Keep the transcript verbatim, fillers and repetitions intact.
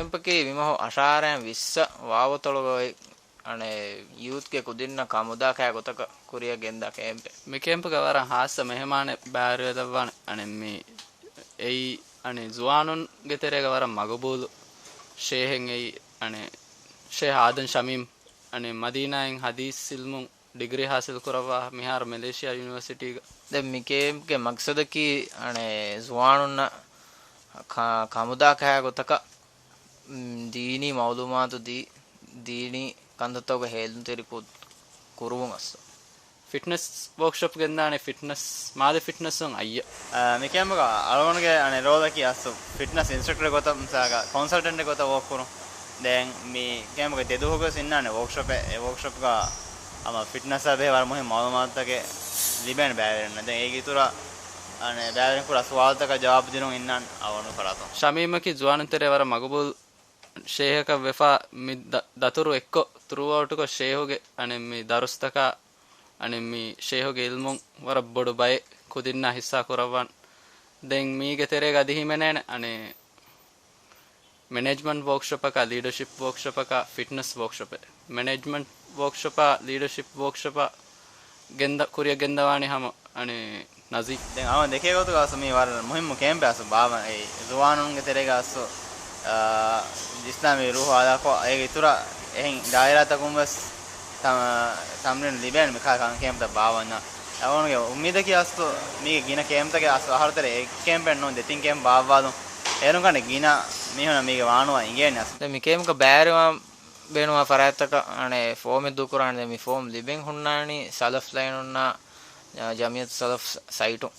ކެމްޕަކީ މިމަހު އަށާރައިން ވިއްސަ ވާވަތޮޅުގައި އަނެއް ޔޫތްގެ ކުދިންނަށް ކަމުދާ ކައި ގޮތަކަށް ކުރިއަށް ގެންދާ ކެމްޕެއް. މި ކެމްޕްގަ ވަރަށް ހާއްސަ މެހެމާނެއް ބައިވެރިވެލައްވާނެ. އަނެއް މި އެއީ އަނެއް ޒުވާނުންގެ ތެރޭގަ ވަރަށް މަގުބޫލު ޝޭހެއް އެއީ އަނެއް ޝޭހް އާދަން ޝަމީމް. އަނެއް މަދީނާއިން ހަދީސް އިލްމުން ޑިގްރީ ހާސިލް ކުރައްވާ މިހާރު މެލޭޝިޔާ ޔުނިވަރސިޓީގަ. ދެން މި ކޭމްޕްގެ މަގްސަދަކީ އަނެއް ޒުވާނުންނަށް ކަ-، ކަމުދާ ކަހާ ގޮތަކަށް، މް، ދީނީ މައުލޫމާތު ދީ، ދީނީ ކަންތައްތަކުގެ ހޭލުންތެރިކޮށް ކުރުވުން އަސްލު. ފިޓްނަސް ވޯކްޝޮޕް ގެންދާނެ ފިޓްނަސް، މާލެ ފިޓްނަސުން އައްޔަ. އާ، މި ކޭމްޕްގަ އަޅުގަނޑުގެ އަނެއް ރޯލަކީ އަސްލު ފިޓްނަސް އިންސްޓްރަކްޓަރ ގޮތަށް މިސާލަކަށް ކޮންސަލްޓެންޓް ގޮތަށް ވޯކް ކުރުން. ދެން މި ކޭމްޕްގެ ދެ ދުވަހުގަ ވެސް އިންނާނެ ވޯކްޝޮޕެއް. އެ ވޯކްޝޮޕްގަ ހަމަ ފިޓްނަސްއާ ބެހޭ ވަރަށް މުހިންމު މައުލޫމާތުތަކެއް ލިބޭނެ ބައިވެރިންނަށް. ދެން އޭގެ އިތުރަށް އަނެއް ބައިވެރިން ކުރާ ސުވާލުތަކަށް ޖަވާބު ދިނުން އިންނާނެ އަޅުގަނޑު ފަރާތުން. ޝަމީމަކީ ޒުވާނުން ތެރޭ ވަރަށް މަގުބޫލު ޝޭހަކަށް ވެފާ މި ދަ-، ދަތުރު އެއްކޮށް ތުރޫއައުޓުކޮށް ޝޭހުގެ އަނެއް މި ދަރުސްތަކާ އަނެއް މި ޝޭހުގެ އިލްމުން ވަރަށް ބޮޑު ބައެއް ކުދިންނާ ހިއްސާ ކުރައްވާން. ދެން މީގެ ތެރޭގަ އަދި ހިމެނޭނެ އަނެއް މެނޭޖްމަންޓް ވޯކްޝޮޕަކާ، ލީޑަޝިޕް ވޯކްޝޮޕަކާ، ފިޓްނަސް ވޯކްޝޮޕެއް. މެނޭޖްމަންޓް ވޯކްޝޮޕާ، ލީޑަޝިޕް ވޯކްޝޮޕާ ގެންދަ-، ކުރިއަށް ގެންދަވާނީ ހަމަ އަނެއް ނަޒީ. ދެން އަވަން ދެކޭ ގޮތުގަ އަސްލު މީ ވަރަށް މުހިއްމު ކޭމްޕެއް އަސްލު ބާވަން އެއީ ޒުވާނުންގެ ތެރޭގަ އަސްލު، އާ، އިސްލާމީ ރޫހު އާދަކޮށް އޭގެ އިތުރަށް އެހެން ދާއިރާތަކުން ވެސް ތަ-، ތަމްރީން ލިބޭނެ މި ކާ-، ކޭމްޕްތައް ބާވަންޏާ. އަޅުގަނޑުގެ އުއްމީދަކީ އަސްލު މީގެ ގިނަ ކޭމްޕްތަކެއް އަސްލު އަހަރު ތެރޭ އެއް ކޭމްޕެއް ނޫން ދެ ތިން ކޭމްޕް ބާއްވާލުން. އޭރުން ކަނޑެ ގިނަ މީހުންނަށް މީގެ ވާނުވާ އިނގޭނެ އަސްލު. ދެން މި ކޭމްޕްގަ ބައިވެރިވާން ބޭނުންވާ ފަރާތްތަކަށް އަނެއް ފޯމެއް ދޫކުރާނެ. ދެން މި ފޯމް ލިބެން ހުންނާނީ ސަލަފް ލައިނުންނާ ޖަމިއްޔަތު ސަލަފް ސައިޓުން.